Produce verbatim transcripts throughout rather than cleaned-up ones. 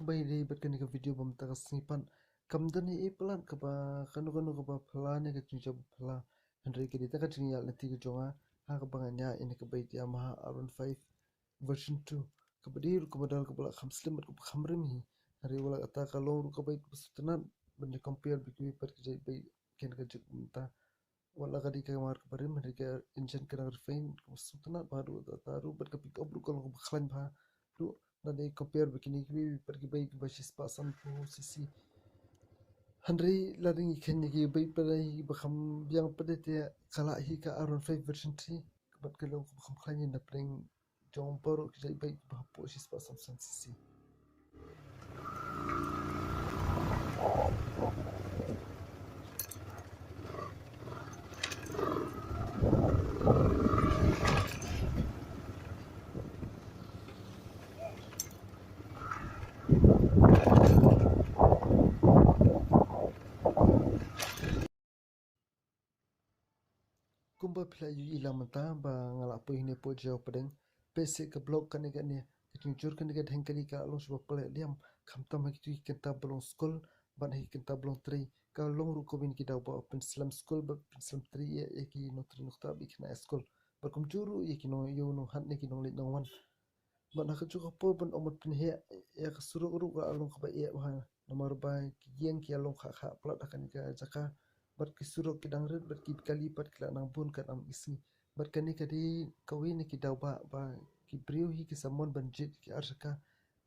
Bai dei bad kane ka video ba mynta ka sngi pat. Kam don ei ei palat kaba kano kano kaba phylla ne ka jingjia ba phylla. Hynrei ka dei tang ka jingïaid lynti ka jong nga ha kaba nga ñiah ïa kane ka bike Yamaha R one five version two. Kaba dei ruh kaba dal kaba la kham slim bad kaba kham rim hi. Hynrei wat la katta ka long ruh ka bike kaba sngewtynnat ban ïa compare bad kiwei pat ki jait bike kiba juk mynta. Wat la ka dei ka mar kaba rim, hynrei ka engine ka dang refine kaba sngewtynnat bha ruh, katta ruh bad ka pick up ruh ka long kaba khlaiñ bha ruh. Lada i compare bad kine kiwei pat ki bike kiba shispah sanphew cc. Hynrei lada ngi kheiñ ïa ki bike pat kiba kham biang pat te ka lah hi ka R one five version three bad ka long kaba kham khlaiñ na pdeng jong baroh ki jait bike ba hapoh shispah sanphew san cc. Kumba phi la ïohi lang mynta ba nga la poi hangne hapoh Jaiaw pdeng. Peit seh ka block kane kane, ka jingjur kane ka dheng kali ka long shuh ba pynlait liam, khamtam ha kito ki kynta ba long skul bad ha ki kynta ba long trei. Ka long ruh kawei na ki daw ba pynslem skul bad pynslem trei ïa, ïa ki nongtrei nongktah bad ki khynnah skul. Bad kumjuh ruh ïa ki nongïew nonghat ne ki nongleit nongwan. Bad ha kajuh ka por ban ym mut pynheh ïa ka surok ruh ka la long kaba eh bha namar ba ki ïing ki ïalong khah khah palat ha kane ka jaka. Bad ki surok ki dang rit bad ki kali pat ki la nang bun katba ym ïohi. Bad kane ka dei kawei na ki daw ba, ba ki briew hi ki samon ban jied ki ar jaka.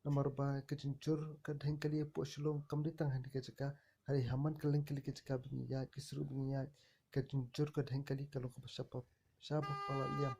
Namar ba ka jingjur ka dheng kali hapoh Shillong kam dei tang ha kane ka jaka. Hynrei ha man kylleng kylleng ki jaka ba ngi ïaid, ki surok ba ngi ïaid, ka jingjur ka dheng kali ka long kaba shaba, shaba palat liam.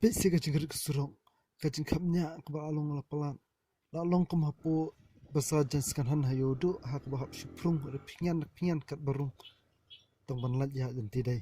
Peit seh ka jingrit ka surok, ka jingkhapngiah kaba la long la palat. La long kum hapoh bazar jaiñ second hand ha Ïewduh, ha kaba hap shu prung, re pyngian re pyngian katba rung. Tang ban lait ïaid lynti dei.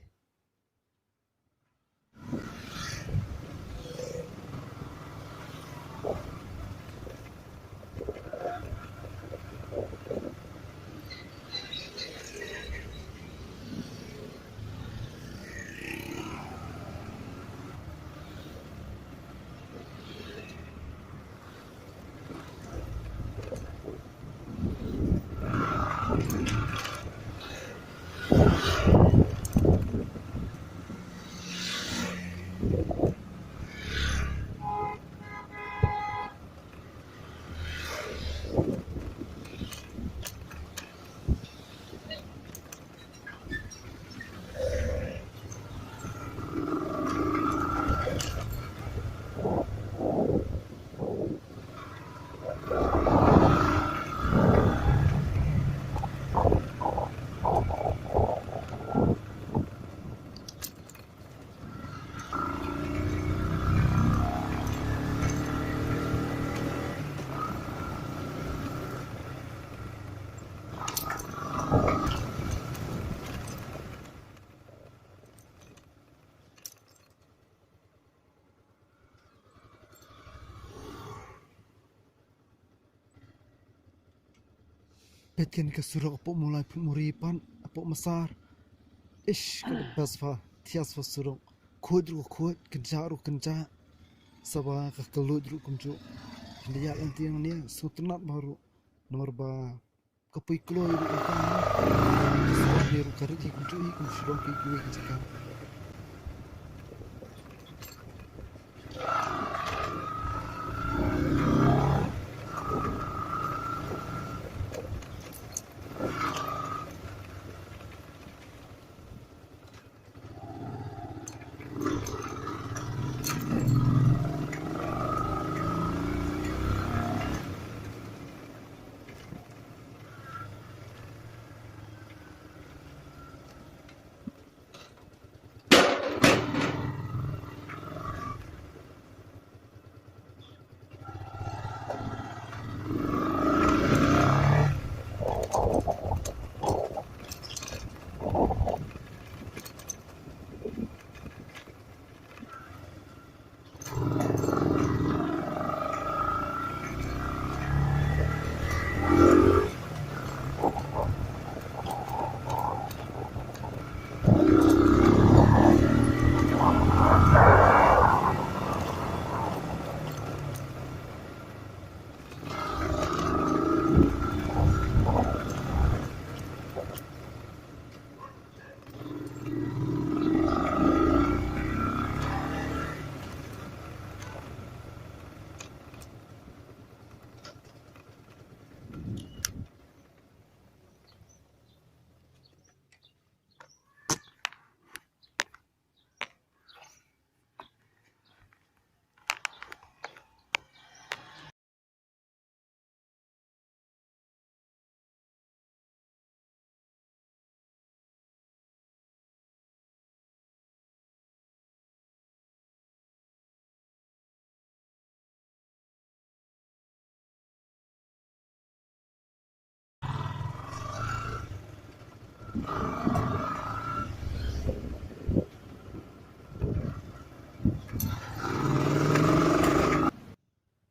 Peit kane ka surok hapoh Mawlai Phuhmuri pat, hapoh Masar. Ish, ka dei best bha, thiah bha surok. Khuid ruh khuid, kynjah ruh kynjah. Saba ka kylluid ruh kumjuh. Hynda ïaid lynti hangne, sngewtynnat bha ruh. Namar ba ka poi kloi ruh ïa ka. Ka sngewbha ruh ka rit hi kumjuh hi kum shu dang ki kiwei ki jaka.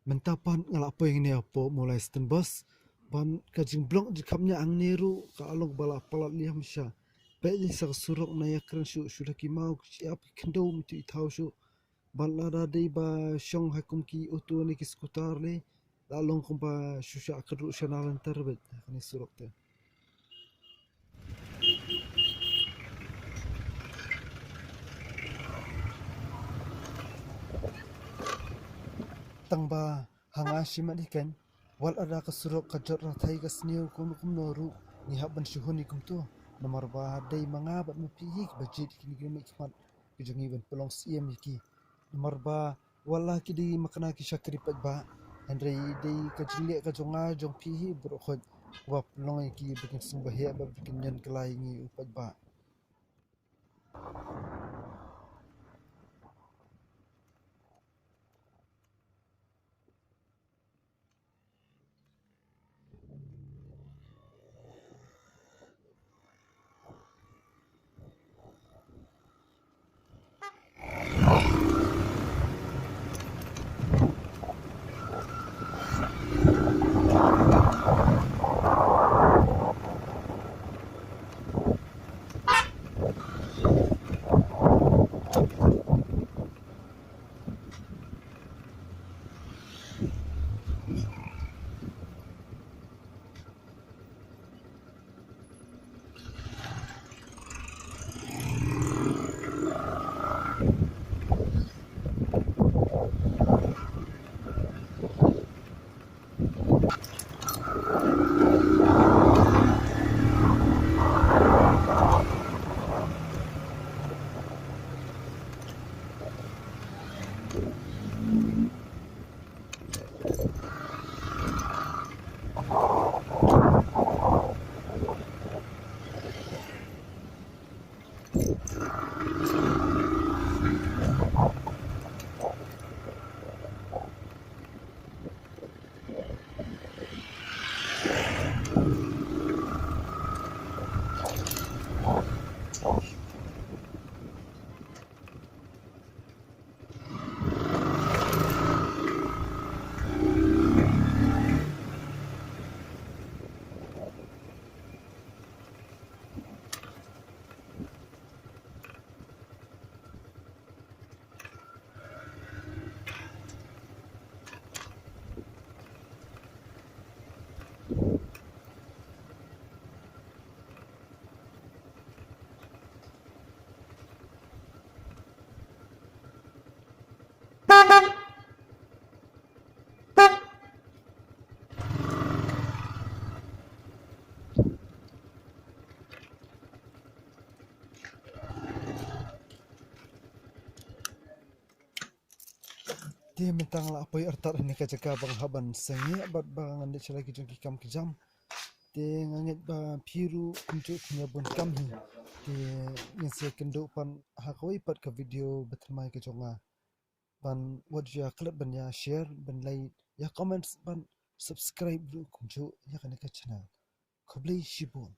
Mynta pat nga la poi hangne hapoh Mawlai Stenbos. Bad ka jingblok jingkhapngiah hangne ruh ka long ba la palat liam sha. Peit lei sa ka surok na ïakren shuh shuh da ki maw ki shyiap ki khyndew mynta i thaw shuh. Bad lada dei ba shong ha kum ki auto ne ki scooter lei la long kumba shu shah kyrduh shana lynter beit ha kane surok te. Tang ba ha nga shimet hi kein, wat lada ka surok ka jot rathai ka sniew kumno kumno ruh ngi hap ban shu hun hi kumto. Namar ba dei ma nga bad ma phi hi kiba jied kine ki mih khmat ki jong ngi ban pynlong siem ïa ki. Namar ba wat la ki dei ma kane ki shakri paidbah, hynrei dei ka jingleh ka jong nga jong phi hi baroh khoit ba pynlong ïa ki ba kin sngewbha heh bad ba kin ïeng kylla ïa ngi u paidbah. Te mynta nga la poi artat ha kane ka jaka ba nga hap ban sangeh bad ba ngan leit sha la ki jong ki kam ki jam. Te nga ngeit ba phi ruh kumjuh phin ïa bun kam hi. Te ngin sa ïakynduh pat ha kawei pat ka video ba thymmai ka jong nga. Ban wat ju ïa klet ban ïa share, ban like, ïa comments, ban subscribe ruh kumjuh ïa kane ka channel. Khublei shibun.